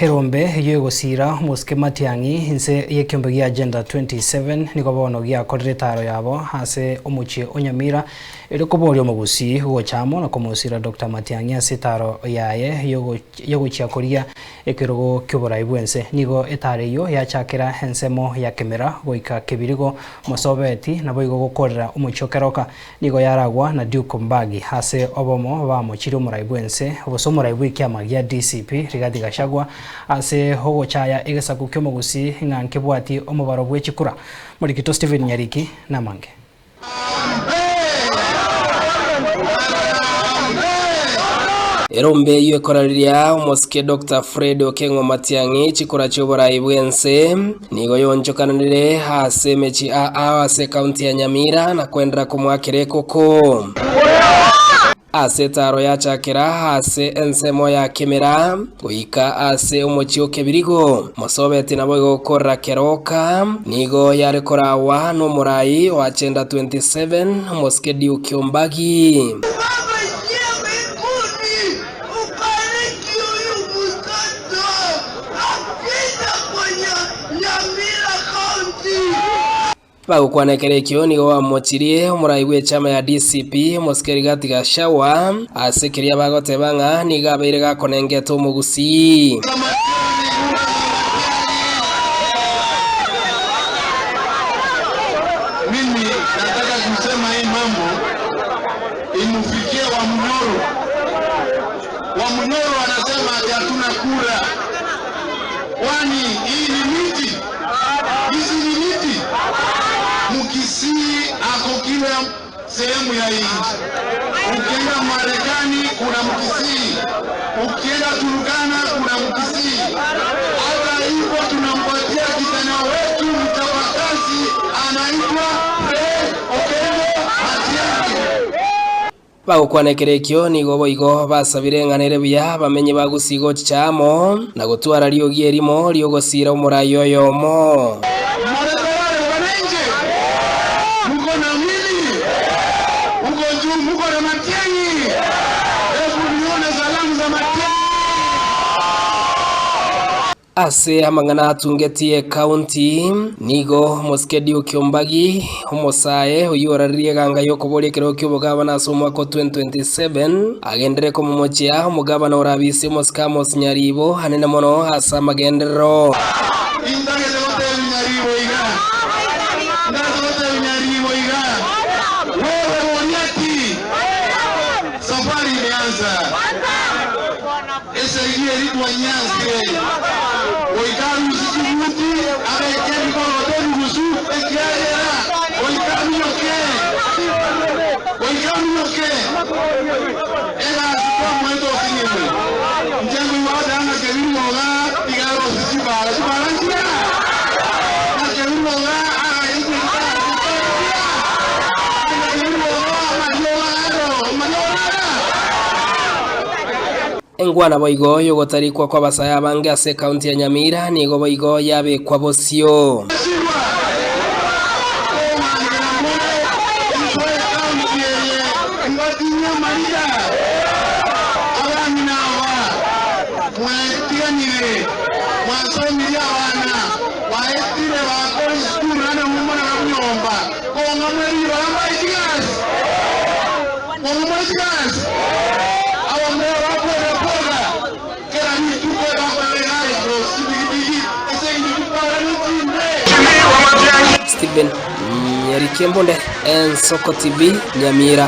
Erombe eyio egosiira omosike Matiang'i inse y'ekiombe gia Agenda 27 nigo bono giakorire etaaro yabo ase omochie o Nyamira erio koboria omogusii gocha amo na komosira Doctor Matiang'i ase etaaro yaye yogochia koria ekerogo ki'oborai bw'ense. Nigo etaaro eyio yachakera ensemo ya Kemera goika Kebirigo Mosobeti naboigo gokorera omochie o Keroka Nigo yaragwa na Duke Mbagi ase obomo bamochirie omorai bw'ense, gose omorai bw'ekiama gia DCP, Rigathi Gachagua, ase ogochaya egesaku ki'omogusii ng'a nkebwati omobaro bwe chikura. Morikito Stephen Nyariki namange. Erombe eyio ekorareria omosike Doctor Fred Okeng'o Matiang'i chikura chi'oborai bw'ense. Nigo yonchokananire ase emechie aa ase ekaunti ya Nyamira na kwenderera komoakera ekoko. Ase etaaro yachakera ase ensemo ya Kemera goika ase omochie o Kebirigo. Mosobeti naboigo gokorera Keroka nigo yare korawa nomorai o Agenda 27 omosike Duke Ombagi. Baba ingia mbinguni ubariki huyu mtoto akija kwenye Nyamira County. Bagokwana ekero ekio nigo bamochirie omorai bw'echama ya DCP omosike Rigathi Gachagua ase keria bagoteba ng'a nigo abeire gakonengete omogusii. Mimi nataka kusema hii mambo imufikie Wamunyoro. Wamunyoro anasema ati hatuna kura, kwani hii ni miti? Hizi ni miti? Mkisii ako kila sehemu ya hii nchi. Ukienda Marekani kuna Mkisii, ukienda Turkana kuna Mkisii. Hata hivyo tunampatia kijana wetu mchapakazi anaitwa Fred Okengo Matiang'i. Bagokwana ekero ekio nigo boigo basabire eng'ana ere buya bamenye bagusii gochicha amo, na gotwara riogi erimo ri'ogosiira omorai oyomo. More tayari wananchi? Muko na mimi? Muko juu, muko na Matiang'i? Hebu nione salamu za Matiang'i. Ase amang'ana atungetie ekaunti, nigo Mosike Duke Ombagi, omosae oyio oraririe eganga y'okoboria ekerogo ki'obogabana ase omwaka o 2027, agenderere komomochia omogabana orabise Omosike Amos Nyaribo anene mono ase amagenderero. Intagete gotebia Nyaribo iga, Ntagete gotebia Nyaribo iga, Wewe Goliati, safari imeanza. Esegi eria twanyansire, goika arusie chibuti, abeke ebikoroto ebigusu, ekiagera goika aminyoke, goika aminyoke, egasi twamoete osinyirwe. Inche nkoigwa goteba ng'a kebirwe iga iga arosie chibara, chibara nchiya, ng'a kebirwe iga agache chinyagitari, chinyagitari nchiya, ng'a kebirwe iga amariogo aro, amariogo nara. Engwana boigo y'ogotarikwa kw'abasae abange ase ekaunti ya Nyamira nigo boigo yabekwa bosio. Chirwa kogambera more intwe ekaunti eye mbatinyie amariga. Abang'ina aba mwetiganire, mwasomirie abana, baetire bakora esukuru naende momona nyomba, kong'a more ribaga mbae chigasi. Momomore chigasi, abamura bakoera-boga kera rituko bakorera egari gose chipigipigi ase engencho chikwara ne chinde. Stephen Nyarikembonde, Ensoko TV, Nyamira.